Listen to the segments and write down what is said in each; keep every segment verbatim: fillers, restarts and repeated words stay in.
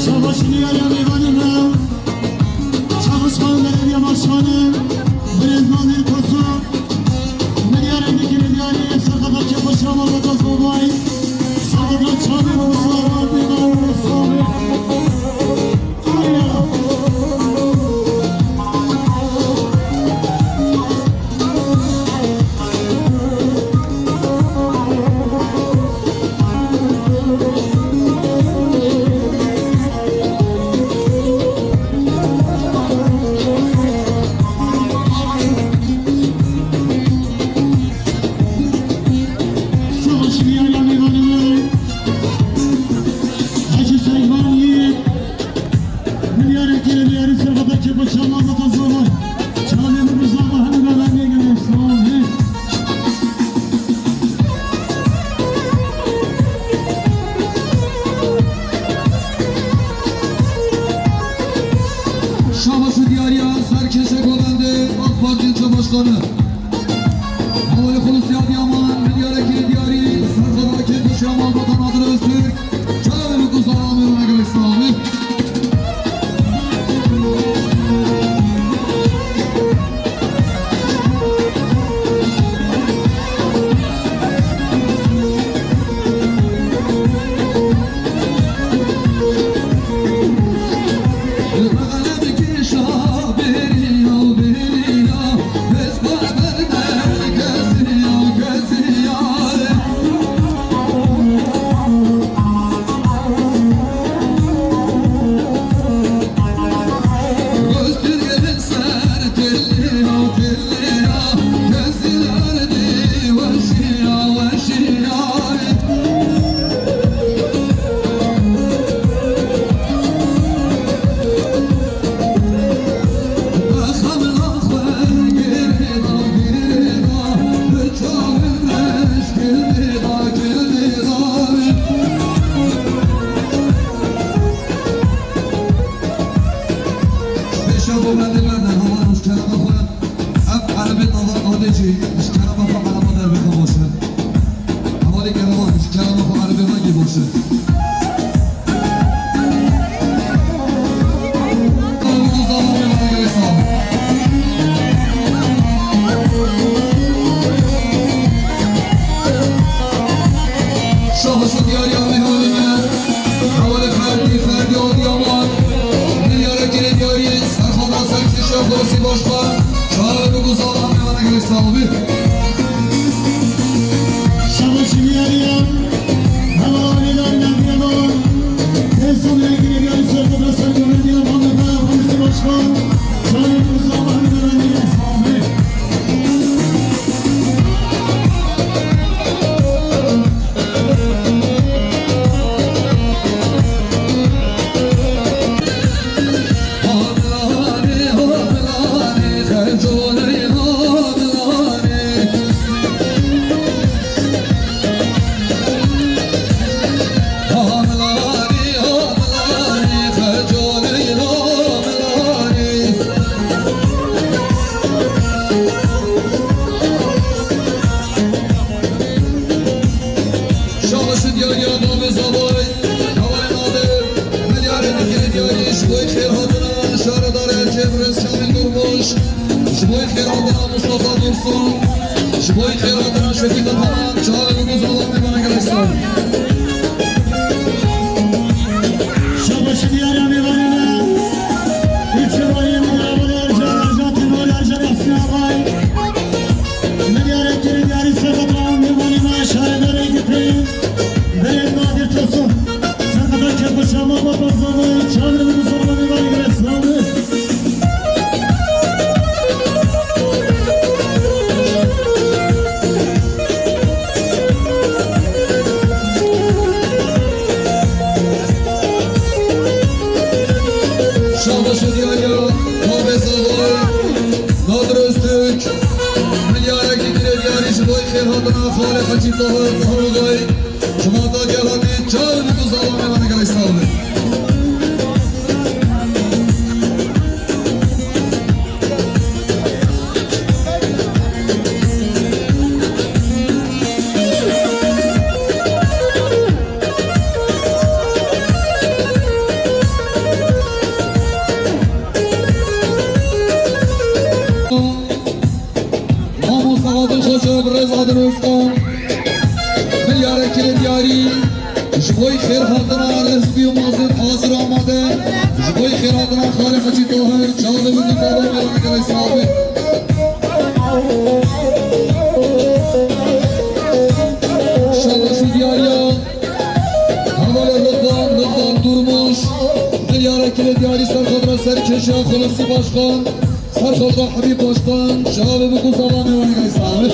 Şabaşî diyariya mêvanê me, Çavuşxan Belediye Başkanı, Birêz Nadir Tosun, Milyarê dikirê diyarî, serheda Kêfo Şamal Bata Zobay, serheda Çavê Musa Rabî Nadir Sabî. Savaş diyarî, Hacı Seyvan Yiğit. Milyarê kêlê diyarî serheda Kêfo Şamal Bata Zobay. Çavê min bi zava hemî bevengê gelê Îslamê. Şabaş û diyariya serkêşê govendê AK Partî ilçe başkanı. Hevalê Xulûsî Adıyaman, milyarê kêlê diyarî serheda Kêfo Şamal Bata Nadir Öztürk. Çavê min ku zava mêvanê gelê Îslamê. Pêşa bo me dê berde, heval ji kerema xwe. Ev erebê nava navê jî ji kerema xwe ereba derbê xwe baş e. Hevalê kerema ji kerema xwe erebê vekî baş e. Şabaş û diyariya mêvanê me, hevalê Ferdî, Ferdî Adıyaman, milyarê kêlê diyarî, serheda serkêşa Xulûsî Başkan, çavê min ku zava mêvanê gelê Îslamê. Şabaş û diyariya, hevalê Alî Dar Nadiyaman, Têsû Bilekî Nediyaman, serheda serkêşa Xulûsî Başkan, çavê min ku zava mêvanê gelê Îslamê. Şefîk Ataman, çavê û guzala mêvana gelek sağ ol. Şabaşi diyara mêvanê me. Û çavanê me beraber ercan, ercan, tîmar ercan, Yasin Ağay. Milyara kirin diyarî serxatra mêvanê me, şaredarê gitin. Berê Nadir Tosun. Serxatra kepişa ma baba zava, çavê û guzala mêvanê gelek sağ ol. Şabaşê diyariya Mabê Zavay, Nadir Öztürk, milyarek li kirê diyarî ji bo xêrhatina xalê Hecî Tahir Tahir Ogay, ji mata gel hatî çar û du zala mêvanê gelek sağ bin. Mamosta Adil Xoca, birêz Adil Özkan, milyarek kirê diyarî. Ji bo xêrhatina Lezbî û Mazin hazir amade. Ji bo xêrhatina Xalê Hecî Tahir, çavê û guzala mêvanê gelek sağ bin. Şabaşi diyariya hevalê Rıdvan, Rıdvan Durmuş, milyarek kirê diyarî serxatra serkêşa Xulûsî Başkan. Serxoda Habîb Başkan, çavê û guzala mêvanê gelek sağ bin.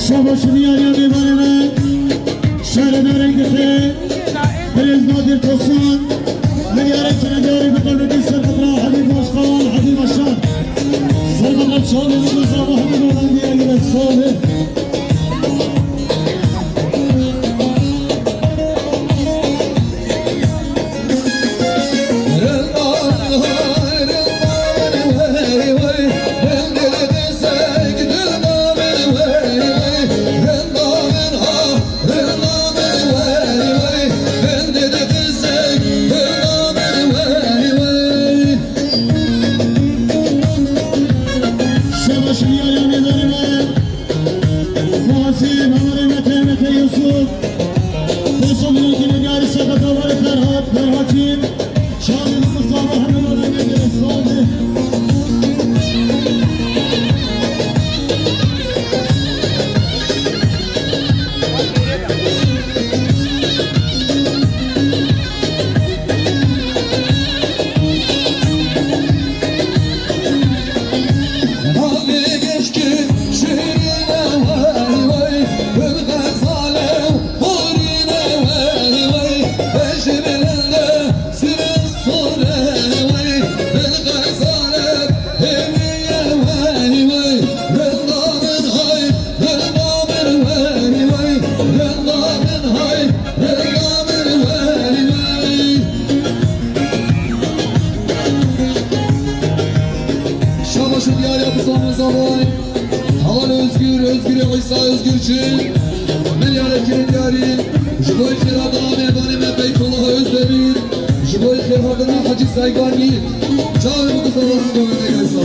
Şabaşi diyariya mêvanê me, şaredarê gitin. Birêz Nadir Tosun, milyarek kirê diyarî bi qelbekî serxatra Habîb Başkan, Habîb Başkan. Serxatra çavê û guzala Habîb Başkan diye gelek sağ bin. Şabaşi diyariya mêvanê me. Muhasib, hevalê Mete, Mete Yusuf. Personelê diyarî serxatra Ferhat, Ferhat Çin. Şahin Mustafa Hemen Öğrenci Esnafı. Şabaşin diyarê Abdulsamad Zavay. Heval Özgür, Özgür Îsa Özgürçü. Milyarek kirê diyarî. Ji bo xêrhatina mêvanê me Beytullah Özdemir. Ji bo xêrhatina Hecî Seygan Yiğit. Çavê min ku sava min domê me gelsa.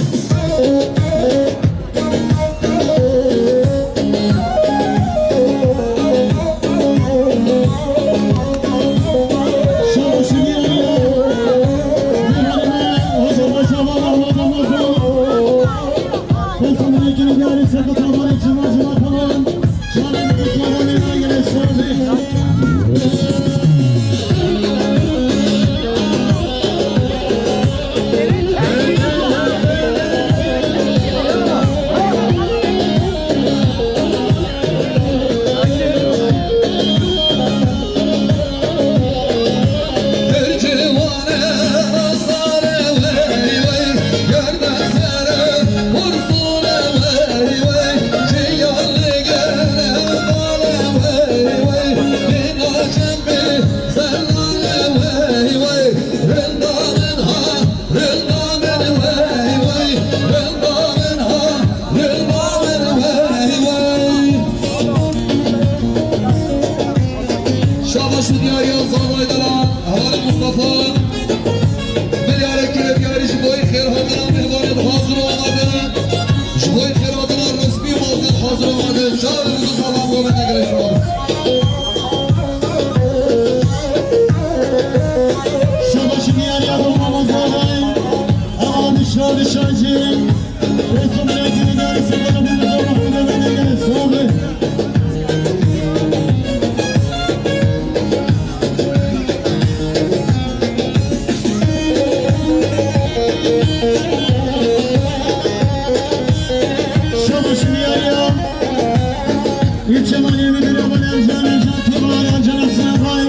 Şabaşî diyar ya Roma Mazalay. Ama dişra dişancı. Resul Bilekini diyarı Sefada Bülbül Zorba Bülbül Bülbül Zorba. Şabaşî diyar ya. Ülke Maliye Müdürü Abone Ercan Ercan Topal Ercan Aslan Bay.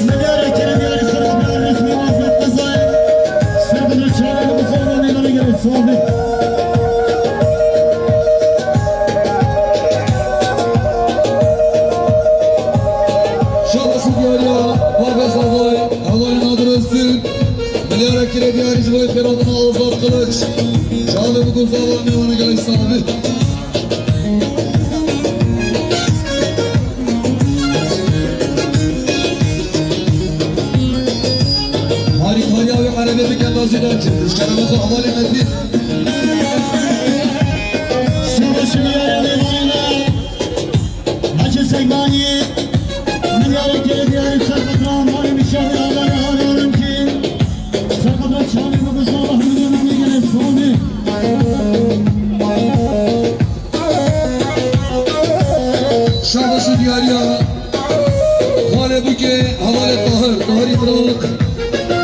Milyara kere diyarî Serkadra resmî waziyet qezayê. Serkadra çare bu sorunun ilanı gerek sordu. Şabaşî diyar ya, Parvez Avay, Avay Nadir Öztürk. Milyara kere diyarî ji bo pêradina Azad Kılıç. Çavê bikû zava mêvana gelek sabi. Harîkariya wê erebê bike tazî derçe. Ji kerema xwe hevalê Metîn. Şabaşî diyar ya mêvanê me. Hacı Segmanî. Milyarê kere diyarî Serkadra malê nîşanî Avarê Avarê Alemkî. Serkadra çavê bikû zava hemî dönemê gelek sabi. Şabaşî diyar ya. Xalê bûkê, hevalê Tahir, Tahirî Firawik.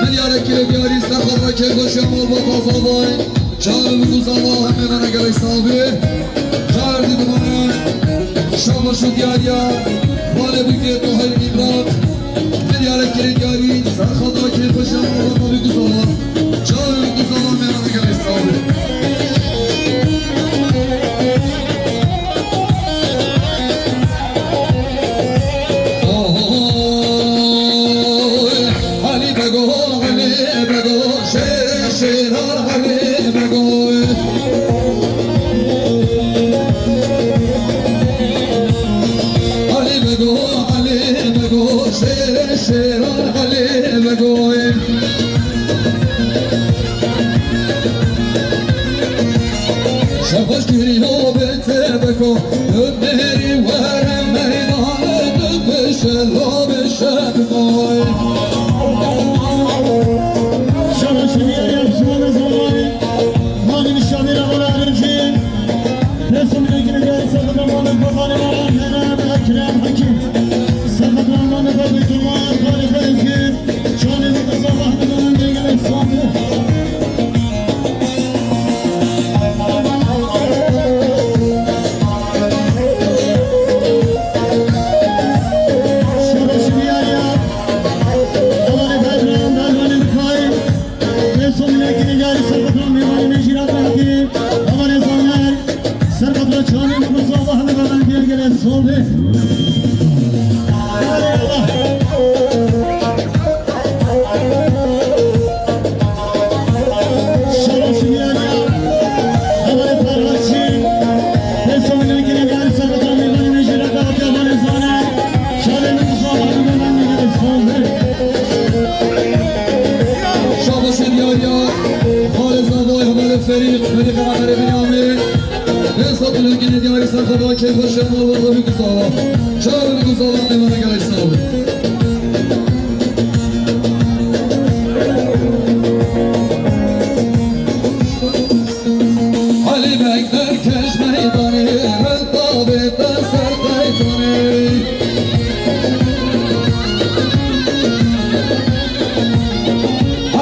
Milyarê kere diyarî Serkadra kêfxweşiya malbata zavayê. Çavê bikû zava hemê me ne gelek sabi. Çar dî dimane. Şabaşî diyar ya. Xalê bûkê, Tahir Îmran. Milyarê kere diyarî Serkadra kêfxweşiya malbata bikû zava. Çavê bikû zava hemê me ne gelek sabi. Oy, Elî Bego, Elî Bego, şêr, şêran Elî Bego. Elî Bego, Elî Bego, şêr, şêran Elî Bego. Şebaş giriyo bete beko, Ömerî were meydanê, dibişe labişe bikoy. Şebaş giriyo yapsın zamanı. Mani nişanı da var arıncı. Resul Bilekini diyarî Serkadra Muhammed Babanê Baban Kerem Ekrem Hekim. Serkadra Muhammed Beytullah Tarih Ezgi. Çavê bikû zava hemî dönemê gelek sabi. Şabaşî diyar ya. Hevalê Bedran, Bedranê Mikayîl. Resul Bilekini diyarî Serkadra mêvanê me jî re dahkî. Hevalê Zaner. Serkadra çavê bikû zava hemî dönemê gelek sabi. Şabaşê diyar ya, xalê zavayê hevalê Ferîq, Ferîq Emerê Binyamîn. Rêza dilingînê diyarî Serkadra kêfxweşiya malbata bikû zava. Çavê bikû zava mêvana gelek sabi. Elî Beg derkeş meydanê, reta bête ser qeytanê.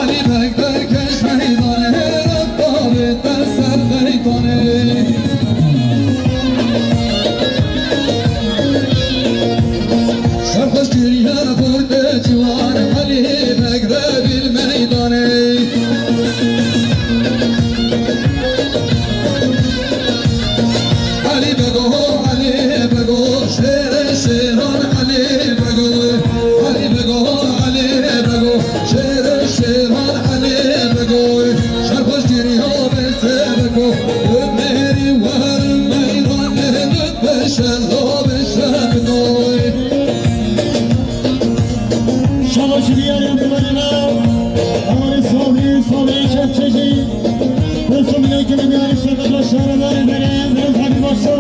Elî Beg derkeş meydanê, reta bête ser qeytanê. Şerxweş kiriye xortê ciwan, Elî Beg re bîl meydanê. Elî Bego, Elî Bego, şêrê şêran Elî Bego. Elî Bego, Elî Bego, şêrê şêran Elî Bego. Şerxweş giriya bê sebeko, Ömerî wer meydanê, dibişe labişe binoy. Şabaşî diyarî Abdullah Lina, Amarê Sabî, Sabî Çepçecî, Resul Bilekini diyarî Serkadra Şaredarê Berê, Rêz Habî Başo.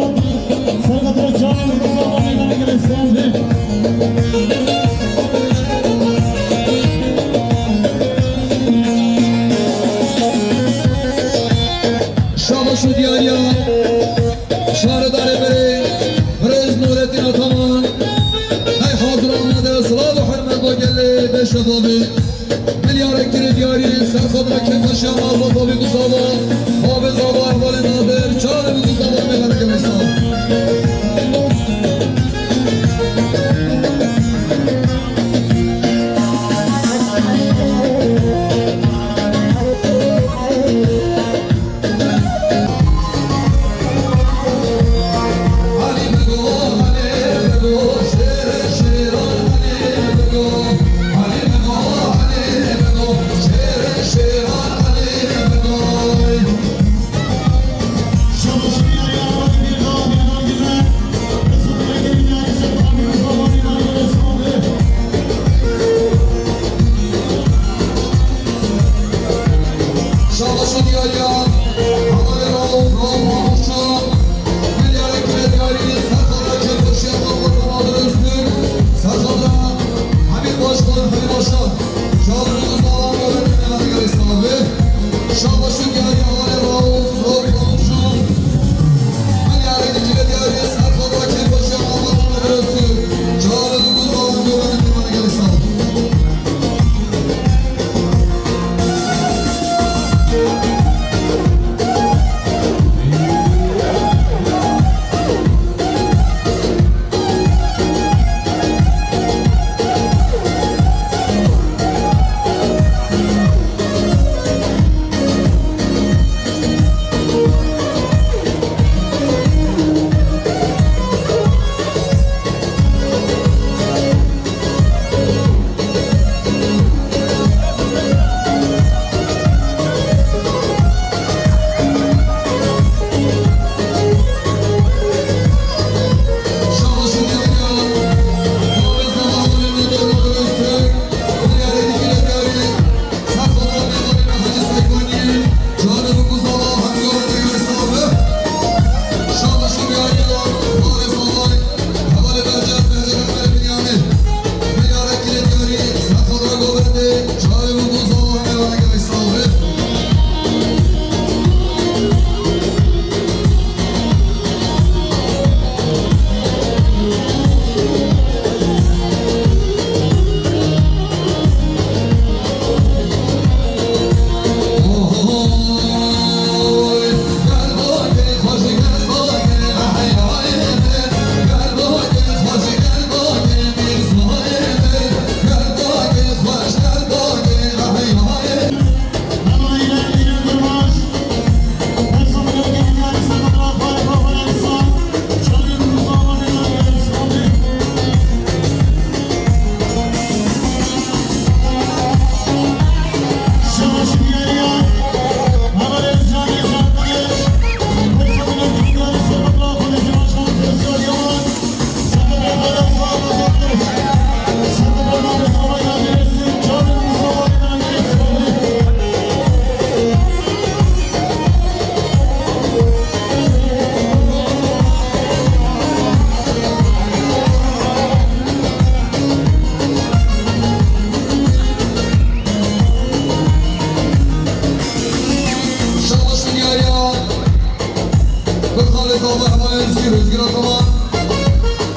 Xalê Zava, hevalê Özgür, Özgür Ataman.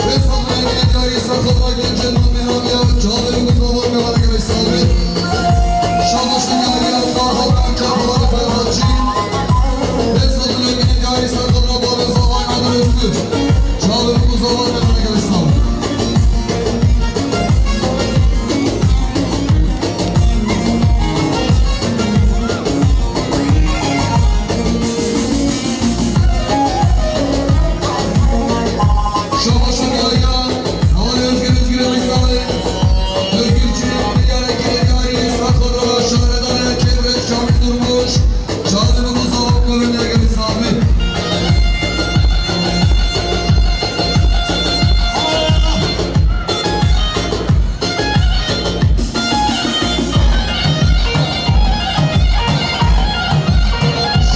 Vê sabirê diyarî ser xwe gencên me mehrabiya, çavê û zavan me vane gelê sabir. Şabaşin diyariya, Taha, Kapalan, Ferhatçı. Vê sabirê diyarî ser xwe bavê zavan Adil Özgür. Çavê û zavan me vane gelê sabir.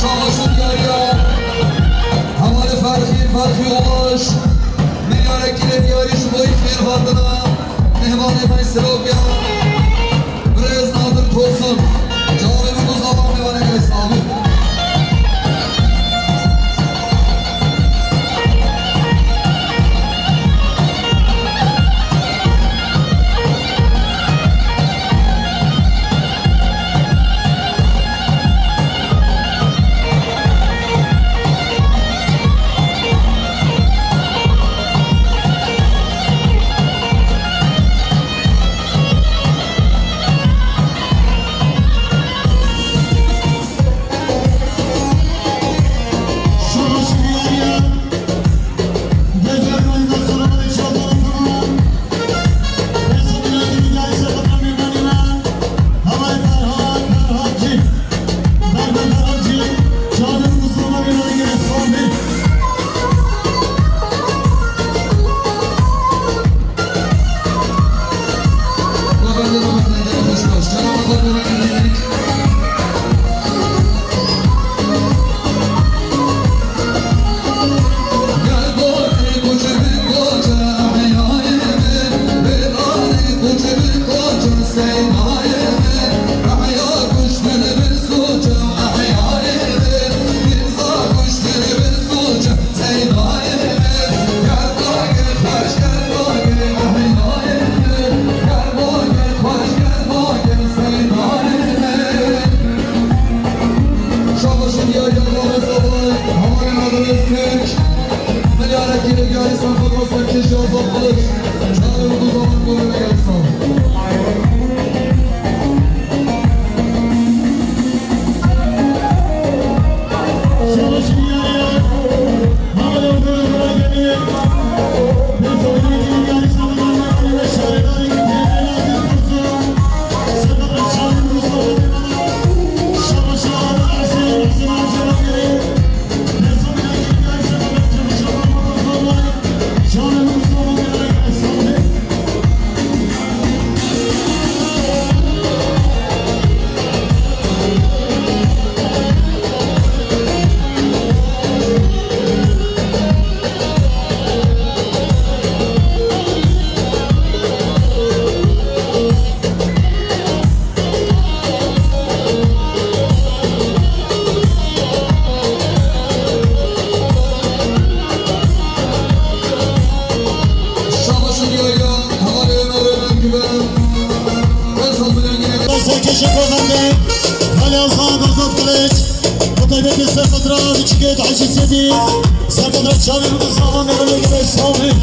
Şabaşin diyariya, hevalê Ferxî, Ferxî Ulaş, milyarek kîle diyarî ji bo xêr hatina, mehvanê me Sirokya, birêz Nadir Tosun, cavê min ku zavan mêvanê gelê sabir. Serkêşa Kovendê, Xalê Azad, Azad Kılıç, bi taybetî Serqedra Biçikê Hecî Sedî, Serqedra çavê min bi zavan nêrê gelê sabir.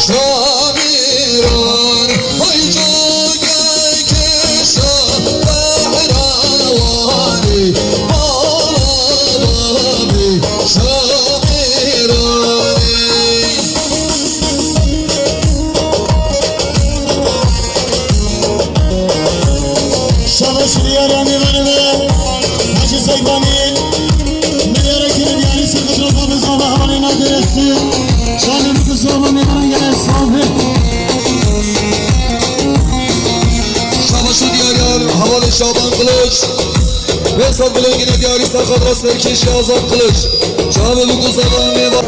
Şamiran, ay cogeke şa pehlewanî, bala babî Şamiranî. Şabaş Diyar Emirleri ve Hacı Seyfani. Milyara kilim yani sıkıntı olmamız ama havalin adresi. Şalim kızı ama milyara gelen sahibi. Şabaş Diyar Yar, havalê Şaban Kılıç. Ve saygılı yine diyarî Serkat Serkeş Azam Kılıç. Şaban Kızı ama milyara.